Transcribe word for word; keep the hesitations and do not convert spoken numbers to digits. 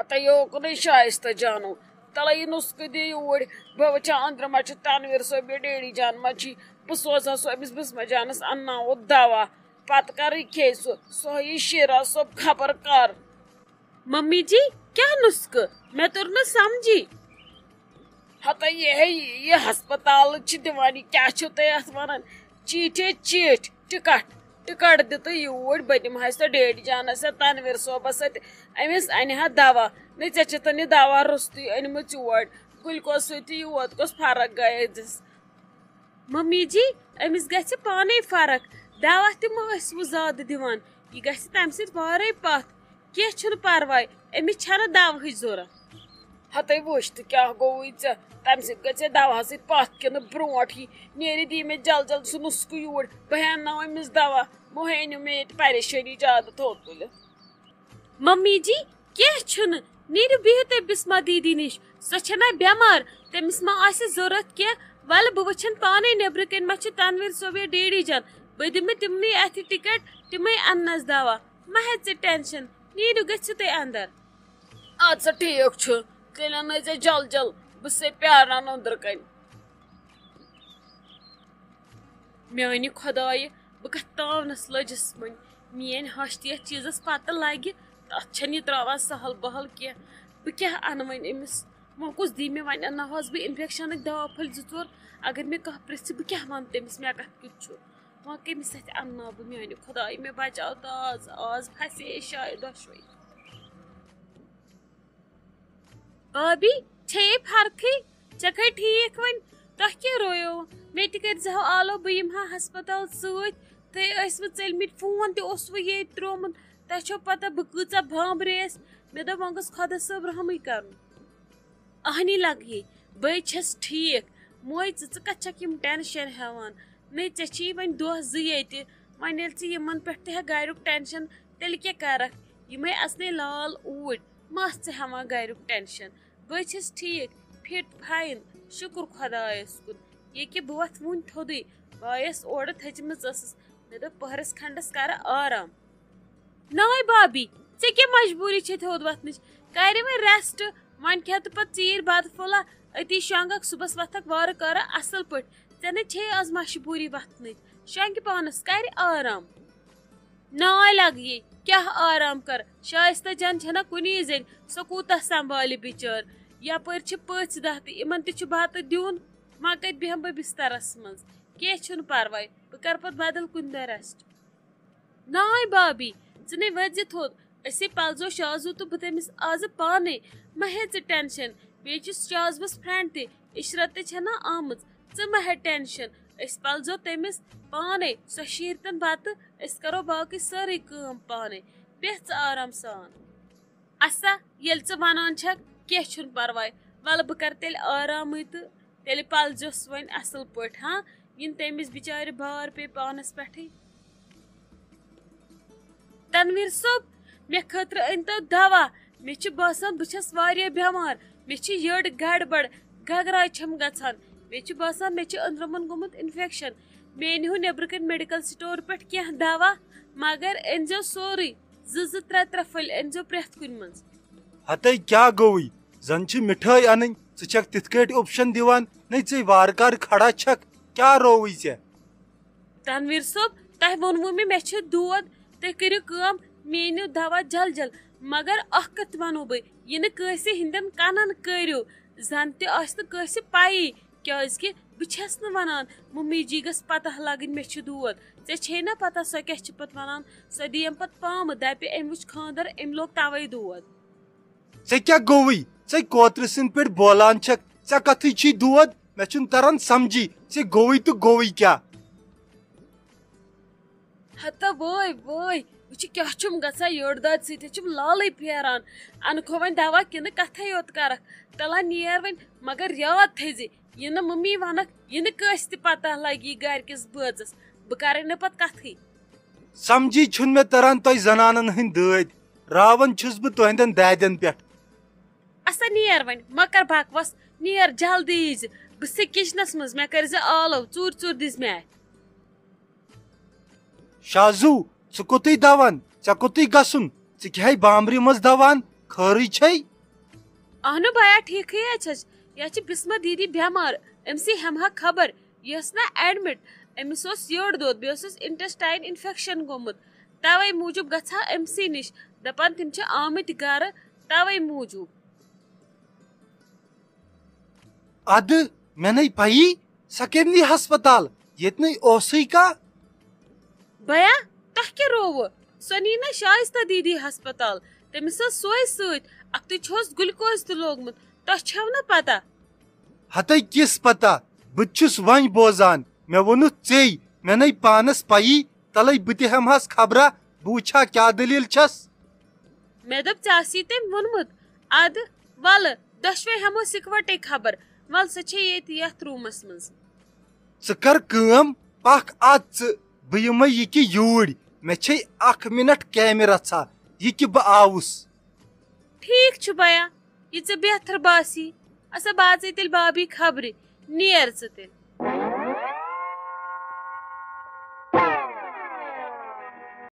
تہٕ یوکُنُے شایستہ جانو۔ تَلہٕ یہِ نُسخہٕ دِ یوٗرۍ۔ بہٕ وٕچھا أنٛدرٕ ما چھُ تنویر صٲب یا ڈیڈی جان ما چھِ۔ بہٕ سوزہا سُہ أمِس بسمہ جانس، اَنناوو دوا۔ پتہٕ کرٕے کھیٚیہِ سُہ۔ سُہ ہیٚیہِ شیرا صٲب خبر کر۔ ممی جی، کیٛاہ نُسخہٕ؟ مےٚ توٚر نہٕ سمجھی۔ ہتا یہِ ہے، یہِ ہسپتال چھِ دِوان، یہِ کیٛاہ چھِو تُہۍ اَتھ وَنان؟ چیٖٹھے چیٖٹھۍ، ٹِکٹ، ٹِکٹ دِ تہٕ یوٗرۍ، بہٕ دِمہٕ ہاے سۄ ڈیڈی جانس سۭتۍ، تنویر صٲبس سۭتۍ، أمِس اَنہِ ہا دوا۔ نہ، ژےٚ چھِتھ نہٕ یہِ دوا روٚستُے أنمٕژ یور، گلکوز سۭتۍ تہِ یوت کۄس فرق گٔیَس۔ ممی جی، أمِس گژھِ پانے فرق، دوا تہِ مہ ٲسِو زیادٕ دِوان، یہِ گژھِ تَمہِ سۭتۍ وارے پتھ۔ کینٛہہ چھُنہٕ پرواے، أمِس چھَنہٕ دوہٕچ ضوٚرتھ۔ ہتے وٕچھ تہٕ کیٛاہ گوٚوُے ژےٚ؟ تَمہِ سۭتۍ گژھِ ژےٚ دوہَس سۭتۍ پَتھ کِنہٕ برونٛٹھ۔ یہِ نیرِ، دِ مےٚ جل جل سُہ نُسخہٕ یوٗرۍ، بہٕ ہٮ۪نہٕ ناو أمِس دوا۔ مہ ہیٚنِو مےٚ ییٚتہِ پریشٲنی زیادٕ تھوٚد تُلِتھ۔ ممی جی، کینٛہہ چھُنہٕ، نیٖرِو بِہِو تُہۍ بسمہ دیدی نِش، سۄ چھےٚ نا بٮ۪مار، تٔمِس ما آسہِ ضوٚرتھ کینٛہہ۔ وَلہٕ بہٕ وٕچھَن پانَے نیٚبرٕ کَنۍ ما چھِ تنویر صٲب یا ڈیڈی جان، بہٕ دِمہٕ تِمنٕے اَتھِ ٹِکٹ، تِمَے اَننَس دوا۔ مہ ہےٚ ژٕ ٹٮ۪نشَن، نیٖرِو گٔژھِو تُہۍ اَندَر۔ اَدٕ سا ٹھیٖک چھُ، تیٚلہِ اَنَے ژےٚ جل جل، بہٕ چھسے پیاران أنٛدرٕ کَنۍ۔ میانہِ خۄدایہِ، بہٕ کتھ تاونس لٔجِس وۄنۍ۔ میٲنۍ ہش تہِ یتھ چیٖزس پتہٕ لگہِ، تتھ چھنہٕ یہِ تراوان سہل بہل کینٛہہ۔ بہٕ کیٛاہ انہٕ وۄنۍ أمِس؟ وۄنۍ کُس دی مےٚ؟ وۄنۍ انناوہس بہٕ انفیکشنٕکۍ دوا پھٔلۍ زٕ ژور۔ اگر مےٚ کانٛہہ پرژھِ، بہٕ کیٛاہ ونہٕ تٔمِس مےٚ کتھ کیُتھ چھُ؟ وۄنۍ کٔمِس اتھِ انناو بہٕ؟ میانہِ خۄدایہِ، مےٚ بچاو تہٕ آز، آز پھسے شاید دۄشوے۔ بابی، چھے فرقٕے؟ ژےٚ کھے ٹھیٖک وۄنۍ؟ تۄہہِ کیٛاہ رویو؟ مےٚ تہِ کٔرۍ زِہو آلو، بہٕ یِمہٕ ہا ہسپتال سۭتۍ۔ تُہۍ ٲسوٕ ژٔلمٕتۍ، فون تہِ اوسوٕ ییٚتہِ ترٛوومُت۔ تۄہہِ چھو پتہ بہٕ کۭژاہ بامبرییَس؟ مےٚ دوٚپ وۄنۍ گوٚژھ خۄدا صٲب رحمٕے کرُن۔ اہنی لگہی، بے چھَس ٹھیٖک۔ موے، ژٕ، ژٕ کتھ چھکھ یِم ٹینشن ہٮ۪وان؟ نے، ژےٚ چھی وۄنۍ دۄہ زٕ ییٚتہِ۔ وۄنۍ ییٚلہِ ژٕ یِمن پٮ۪ٹھ تہِ ہٮ۪کھ گریُک ٹینشن، تیٚلہِ کیٛاہ کرکھ؟ یِمے اژنے لال اوٗرۍ، مہ آس ژٕ ہٮ۪وان گریُک ٹینشن۔ بہٕ چھَس ٹھیٖک، فِٹ، فاین، شُکُر خۄدایَس کُن۔ یہِ کہِ بہٕ وۄتھٕ وُنہِ تھوٚدُے، بایَس اورٕ تھٔچمٕژ ٲسٕس۔ مےٚ دوٚپ، پٔہرَس کھنٛڈَس کَرٕ آرام۔ ناے بابی، ژےٚ کیٛاہ مجبوٗری چھے تھوٚد وۄتھنٕچ؟ کَرِ وۄنۍ ریسٹ، وۄنۍ کھےٚ تہٕ پَتہٕ ژیٖرۍ بَتہٕ پھوٚلہ، أتی شۄنٛگَکھ، صُبحَس وۄتھَکھ وارٕ کارٕ اَصٕل پٲٹھۍ۔ ژےٚ نَے چھے آز مجبوٗری وۄتھنٕچ، شۄنٛگہِ پانَس، کَرِ آرام۔ ناے لگیے، کیٛاہ آرام کر؟ شایستہ جان چھنا کُنی زٔنۍ، سۄ کوٗتاہ سنبھالہِ بِچٲر؟ یپٲرۍ چھِ پٔژھۍ دہ تہٕ یِمن تہِ چھُ بتہٕ دیُن، وۄنۍ کتہِ بیٚہمہٕ بہٕ بسترس منٛز؟ کینٛہہ چھُنہٕ پرواے، بہٕ کرٕ پتہٕ بدل کُنہِ دۄہ ریسٹ۔ ناے بابی، ژٕ نے ؤتھۍ زِ تھوٚد، أسے پلزو شازو تہٕ بہٕ تٔمِس آزٕ پانے۔ مہ ہے ژٕ ٹینشن، بیٚیہِ چھُ شازوس فرینڈ تہِ، عشرت تہِ چھنا آمٕژ۔ ژٕ مہ ہے ٹینشن، أسۍ پلزو تٔمِس پانے، سۄ شیٖرتن بتہٕ، أسۍ کرو باقٕے سٲرٕے کٲم پانے۔ بیٚہہ ژٕ آرام سان۔ اسا، ییٚلہِ ژٕ ونان چھکھ، کینٛہہ چھُنہٕ پرواے، ولہٕ بہٕ کرٕ تیٚلہِ آرامٕے تہٕ تیٚلہِ پلزیوس وۄنۍ اصل پٲٹھۍ، ہاں؟ یِنہٕ تٔمِس بچارِ بار پیٚیہِ پانس پٮ۪ٹھٕے۔ تنویر صٲب، مےٚ خٲطرٕ أنۍ تو دوا۔ مےٚ چھُ باسان بہٕ چھَس واریاہ بٮ۪مار۔ مےٚ چھِ یٔڈ گڑبڑ، گگراے چھَم گژھان۔ مےٚ چھُ باسان مےٚ چھُ أنٛدرَمَن گوٚمُت انفیکشن۔ مےٚ أنۍ ہو نیٚبرٕ کَنۍ میڈیکل سٹور پٮ۪ٹھ کینٛہہ دوا، مگر أنۍزیو سورُے، زٕ زٕ ترٛےٚ ترٛےٚ پھٔلۍ أنۍزیو پرٛٮ۪تھ کُنہِ منٛز۔ ہتے کیٛاہ گوٚوُے؟ زن چھِ مِٹھٲے اَنٕنۍ، ژٕ چھَکھ تِتھ کٲٹھۍ اوپشن دِوان، نے ژٕے وارٕ کارٕ کھڑا چھَکھ، کیٛاہ رووُے ژےٚ؟ تنویر صٲب، تۄہہِ ووٚنوُ مےٚ، مےٚ چھُ دود، تُہۍ کٔرِو کٲم، مےٚ أنِو دوا جل جل۔ مگر اکھ کتھ وَنو بہٕ، یہِ نہٕ کٲنٛسہِ ہٕنٛدٮ۪ن کَنَن کٔرِو، زَن تہِ آسہِ نہٕ کٲنٛسہِ پَیی، کیٛازِکہِ بہٕ چھَس نہٕ وَنان، مُمِجی گٔژھ پَتہ لَگٕنۍ مےٚ چھُ دود۔ ژےٚ چھے نہ پَتہ سۄ کیٛاہ چھِ پَتہٕ وَنان؟ سۄ دِیَم پَتہٕ پامہٕ، دَپہِ، أمۍ وٕچھ خانٛدَر، أمۍ لوگ تَوَے دود۔ ژےٚ کیٛاہ گوٚوُے؟ ژے کوترِ سٕنٛدۍ پٲٹھۍ بولان چھَکھ، ژےٚ کَتھٕے چھی دود؟ مےٚ چھُنہٕ تران سمجھی، ژےٚ گوٚوُے تہٕ گوٚوُے کیٛاہ؟ ہتا وٲے وٲے، وٕچھِ کیٛاہ چھُم گژھان یٔڈ دادِ سۭتۍ، چھُم لالٕے پھیران۔ اَنہٕ کھو وۄنۍ دوا کِنہٕ کَتھَے یوت کَرَکھ؟ تَلہ نیر وۄنۍ، مگر یاد تھٲیزِ، یہِ نہٕ مٔمی وَنَکھ، یہِ نہٕ کٲنٛسہِ تہِ پَتہ لَگی گَرِکِس بٲژَس، بہٕ کَرَے نہٕ پَتہٕ کَتھٕے۔ سمجھی چھُنہٕ مےٚ تران تۄہہِ زنانَن ہٕنٛدۍ دٲدۍ، راوان چھُس بہٕ تُہٕنٛدٮ۪ن دادٮ۪ن پٮ۪ٹھ۔ اَسا نیر وۄنۍ، مہ کر بکواس، نیر جلدی ییٖزِ۔ بہٕ چھسے کچنس منٛز، مےٚ کٔرۍ زِ آلو، ژوٗرِ ژوٗرِ دِژ مےٚ اَتھِ۔ شازو، ژٕ کوٚتُے دوان؟ ژےٚ کوٚتُے گژھُن؟ ژٕ کیٛاہ ہے بامبرِ منٛز دوان؟ خٲرٕے چھے؟ اہنو بیا، ٹھیکھٕے ہے چھس۔ یا چھِ بسمہ دیدی بٮ۪مار، أمۍ سٕے ہٮ۪مہٕ ہا خبر۔ یہِ ٲس نہ ایڈمٹ، أمِس اوس یٔڈ دود، بیٚیہِ اوسُس انٹسٹاین انفیکشن گوٚمُت۔ توے موٗجوٗب گژھٕ ہا أمۍ سٕے نِش، دپان تِم چھِ آمٕتۍ گرٕ، توے موٗجوٗب۔ ادٕ مےٚ نے پَیی، سۄ کٔمۍ نی ہسپتال، ییٚتہِ نے اوسُے کانٛہہ۔ بیا، تۄہہِ کیٛاہ رووٕ؟ سۄ نی نہ شایستہ دیدی ہسپتال، تٔمِس ٲس سۄے سۭتۍ، اکھتُے چھوس گلوکوز تہِ لوگمُت، تۄہہِ چھو نہ پتہ؟ ہتے کِس پتہ، بہٕ تہِ چھُس وۄنۍ بوزان، مےٚ ووٚنُتھ ژے، مےٚ نے پانس پَیی، تلے بہٕ تہِ ہٮ۪مہٕ ہس خبرا، بہٕ وٕچھِ ہا کیٛاہ دٔلیٖل چھس۔ مےٚ دوٚپ، ژےٚ آسی تٔمۍ ووٚنمُت۔ ادٕ ولہٕ، دۄشوے ہٮ۪مو أسۍ اِکوٹے خبر۔ ول، سۄ چھے ییٚتہِ یتھ روٗمس منٛز۔ ژٕ کر کٲم، پکھ اد ژٕ، بہٕ یِمے یہِ کہِ یوٗرۍ، مےٚ چھے اکھ منٹ کامہِ رژھا، یہِ کہِ بہٕ آوُس۔ ٹھیک چھُ بیا، یہِ ژےٚ بہتر باسی۔ اسا، بہٕ اژے تیٚلہِ بابی خبرِ، نیر ژٕ تیٚلہِ۔